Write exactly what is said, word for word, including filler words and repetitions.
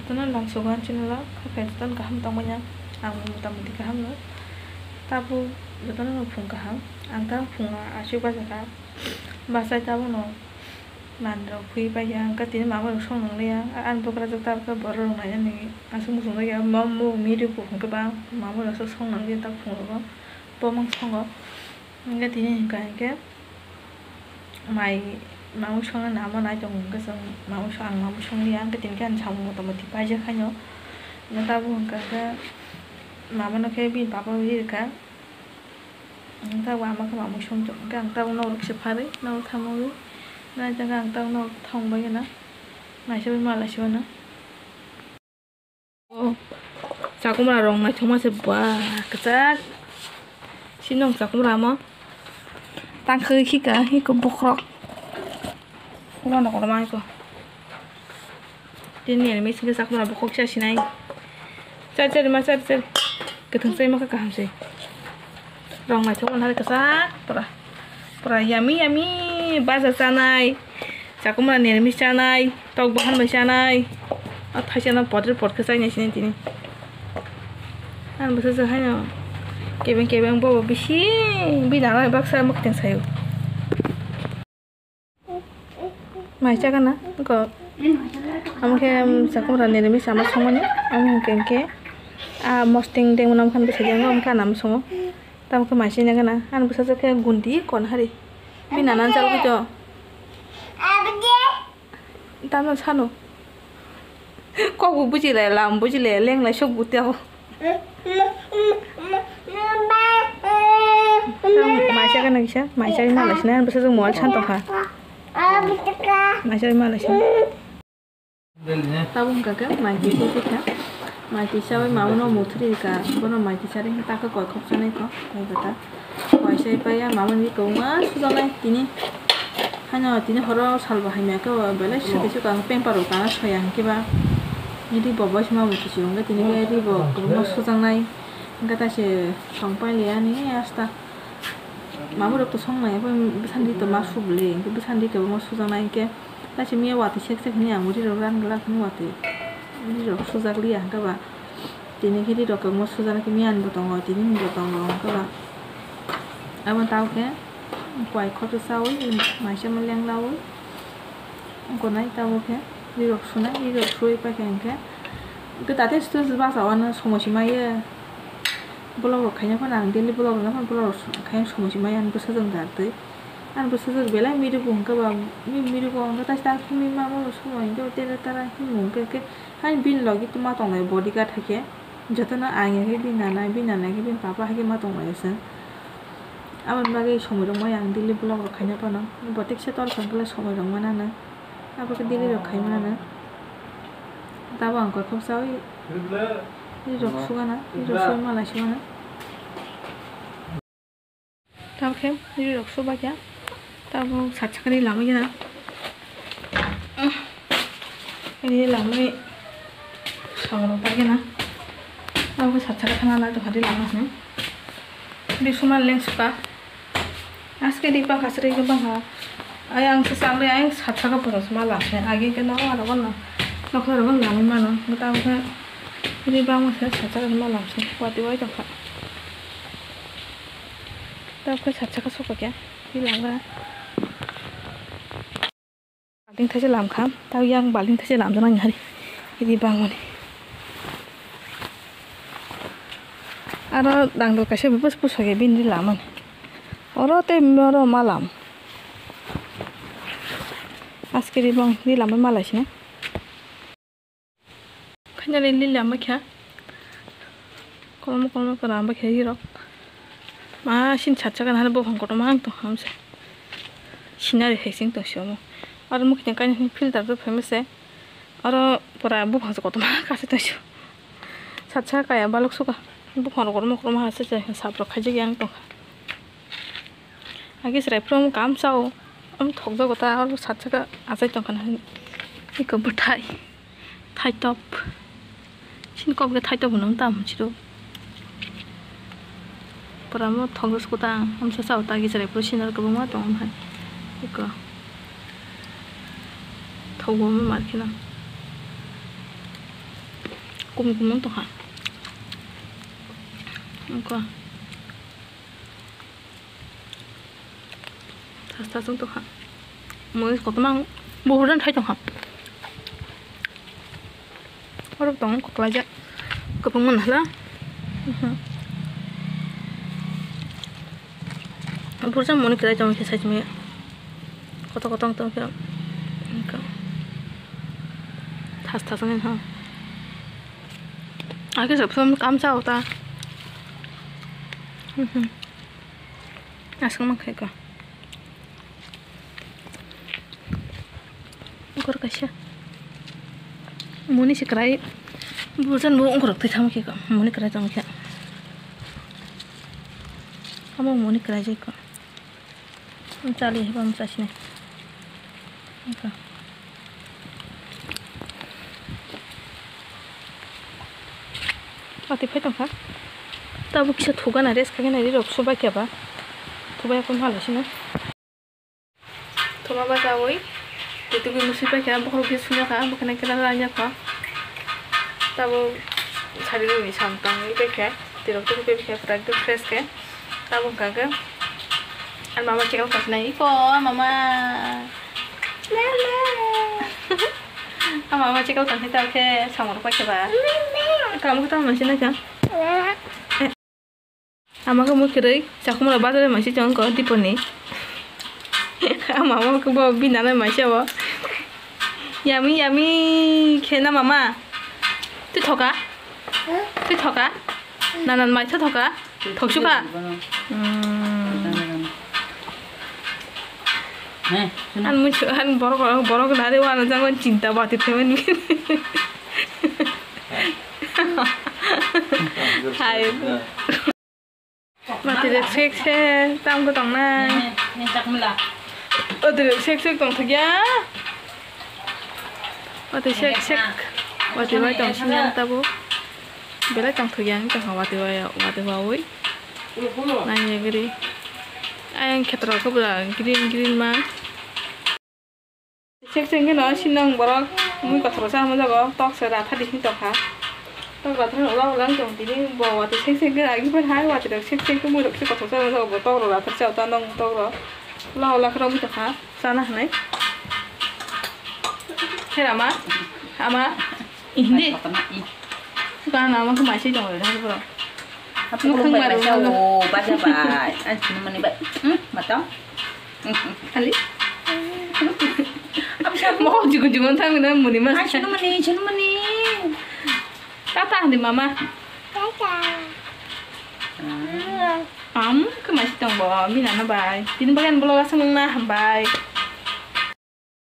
Jotono langsugo ang chini vlog, haphai jotono kaham tongmani ang, ang motamoti kaham no. Tabuk jotono no phung kaham, ang tabuk phungo aswk bajaka, bachai tabuk no manwi rok phui paiya, hwnkhe tini mama rok song nang liya, ani bwkrajwk tabuk khe borok rok nainani aswk muchung nai ya, mama rok miri kuphung khe ba mama rok song nang liya tabuk phung rogo, bo mung songo, hwnkhe tini hwnkha hinkhe. Mai mamwi songna namo nai tongo, hwnkhe chwng mamwi song, ang mamwi song liya, hwnkhe tini khe ani samung motamoti paijak haino. Hwnkhe tabuk hwnkha khe mamano khe bini papa rw rwkha, hwnkhe tabuk ama khe mamwi song tongo, hwnkhe ang tabuk norok se pharwi norok thamwi, nai jagha ang tabuk norok thamwi bagwi na naisingwi ma laisingwano. O, chakumra rong naithokma se ba kwchak. Sinong chakumra mo. Tangkhwlwi khika, hiko bokhorok. Ulo no kotorma hiko. Tini ni misingo chakumra bokhok sa sinai. Chari chari ma chari chari. Kwthwng sai ma kha kaham se. Rong naithok manhari kwchak pura. Pura yummy yummy baja chanai. Chakumra nirmis chanai. Tok bahan bai chanai. O thaisa no podre pod khe chainai sini tini. Ang bwsajwk haino kebeng kebeng bobo bisi bini ano baksa mwkhwtwng saio. Mai chakana ko. Amo khe chakumra nirmis ama songmani. Amo hwnkhe hwnkhe a mosting dengmano khan bwsajwk ang khe anam songo. Tamo khe mai china gana. Ani bwsajwk khe gundi kon hari. Bini nana jalgwi to. Tamo sano. Kok bo bujile, lam bujile, lenglai sok bo tei. Tamo mai chakana kisa, mai chari ma laisina, bwsajwk mobile san tongkha. Mai chari ma laisina. Tabuk wngkha khe mai twi se khe, mai twi chawi mamano muthri rwkha, bono mai twi chari hwn ta khe koi khok chanai kho, koi bata. Koi chai paiya mamani kwbangma sujaknai tini. Haino tini horo salbo hamya khe belai swkhe swkang paper rok tana soya hwnkhe ba. Ri bo bai se ma muthri se hwnkhe tini khe ri bo kwbangma sujaknai. Hwnkhe ta se song pai liya ni asta. Mama rok to song nai, bwsandi to ma sub le, hwnkhe bwsandi kwbangma sujaknai hwnkhe. Kaisa miya watwi sek sek hwnwi ang rirok rang glak hwnwi watwi rirok sujak liya hwnkhe ba tini khe rirok kwbangma sujak khe miya ni bo tongo, tini ni bo tongo hwnkhe ba abo tao khe kowai khoto chawi maisa ma lenglawi gonai tabo khe rirok sunai rirok suwi paikha hwnkhe hwnkhe tate sto basa o ano somoi se maya vlog rok khaina phano ang daily vlog rok khaina somoi se maya ani bwsajwk da twi. Ani bwsajwk belai mirugo hwnkhe ba, mi-, mirugo hwnkhe taisa ta himwi mama bo somoi hwnkhe tere tara himwi hwnkhe khe haino bini logi tongma tonglai bodyguard hai khe. Jotono ang ya khe bini nana, bini nana ya khe bini papa hai khe ma tonglaio chwng. Aboni bagwi somoi rwngmani ang daily vlog rok khaina phano bo teksa tor khe hwnkhe somoi rwngmani ano. Abo khe daily rok khaimani ano. Tabo ang koi khok chawi ri rok sugana, ri rok sugwi malai sugana. Tabuk khe ri rok subaikha. Tabuk sat sakani lamwi gana. Ri lamwi saborok pai gana. Tabuk khe sat saka thangna lai tongkha ri lamwi hwnwi. Ri suma leng suka. Aske ri bangkha se ri bangkha. Ai ang se chak le ai sat saka bwsang se ma lam se. Age khe no aro bono nokla rok lamwi mano. Tabuk khe ri bangma se sat saka se ma lam se. Watwi wai tongkha. Tabuk khe sat saka sokha khe, twi lamgra. Balting thaisa lamkha, tei yang balting thaisa lamjaknai hari. Iri bangmani. Aro dangdor kaisa bus bus hoye bini lamani. Oro tei oro ma lam. Aske ri bang ri lamai ma laisina. Finally, lila ma kha. Kolom kolom kora ma kha hirok. Ma sin chat chakan hal bo phang koto ma ang to hamse. Sinari hai sing to shomo. Aro mukti kain filter to famous e. Aro pura bo phang koto ma ka se to sho. Chat cha kaya balok suka. Bo phang koto ma koto ma ha se se sap rok khai jagi ang to. Agi serai from kam sao. Am thok jago ta aro chat chaka achai tong kana. Iko bwthai. Thaitop. Chini kok ge thaitop hwnwi tam chiro. Pura mo thok swkang, amsa sao ta gijarai pura sinar kwbangma tong hai. Iko. Thok bo mar kheno. Kum kum wng tongkha. Wngkha. Thas thas wng tongkha. Mui kotorma ang buphuru thai tongkha. Oro tong kwklaijak. Kwbangma nahla. Mhm. Bursa moni kwlai tong khe sai tongya. Kotor kotor tong khe. Thas thas wng kha. Ake sab sam kam cha ota. Mhm. Aswk man khai ko. Ungkor kaisa. Moni se kwrai. Bujan bo ungkorok twi thang khe ko. Moni kwrai tong khe. Amo moni kwrai jai ko. Chali heba msa sini. Ungkor. Watwi phai tongkha. Tabuk kisa thuga na rest khaikhe nai rok subai khe ba. Thubai yakung hala sino. Thuma bachawi. Twi tugui musi paikha bokhorok khe sunya kha bokhorok khe ranya kha. Tabuk sari rwi sam tangwi paikha. Tirok tugui paikha pura ekdom fresh khe. Tabuk hwnkha khe. Ani mama chikal tongkha nai iko mama. Mama. Ani mama chikal tongkha tei khe samung rok paikha ba. Mama. Kamu khe tamo mansi naikha. Ama khe mui kwrwi chakhumra bazar bai maisi chong ko diponi. Ama khe bo binana maisi abo. Yummy yummy khe na mama. Twi thoka? Twi thoka? Nanan mai tho thoka? Thoksu kha? Hmm. An mui an borok borok nari wana jangwan chinta bati themani. Hai. Mati rek sek sek tam ko tong nai. Mati rek sek sek tong thok ya. Mati sek sek. Mati bai tong sini ang tabo. Belai tong thok ya ang tong mati bai mati bai. Nai ya giri. Ayang khetro ko bla green green ma. Sek sek no sinong borok mui kothoro cha hwnjago tok se ratha di hin tongkha. Tok ratha no ulang ulang tong tini bo watwi sek sek agi pai hai watwi rok sek sek mui rok se kothoro cha hwnjago bo tok rok ratha cha ta nong tok rok ulang ulang khe romwi tongkha chana hinwi. Khe rama ama. Hindi. Kotorma i. Kana ama khe maisai tong le bro. Hapung bai maisa o baja bai. Ai chini mani bai. Hmm, matang. Kali. Mo jigun jigun thang na muni mas. Ai chini mani, chini mani. Tata hindi mama. Tata. Am khe maisai tong bo binana bai. Tini bagan vlog aswk nang na hambai.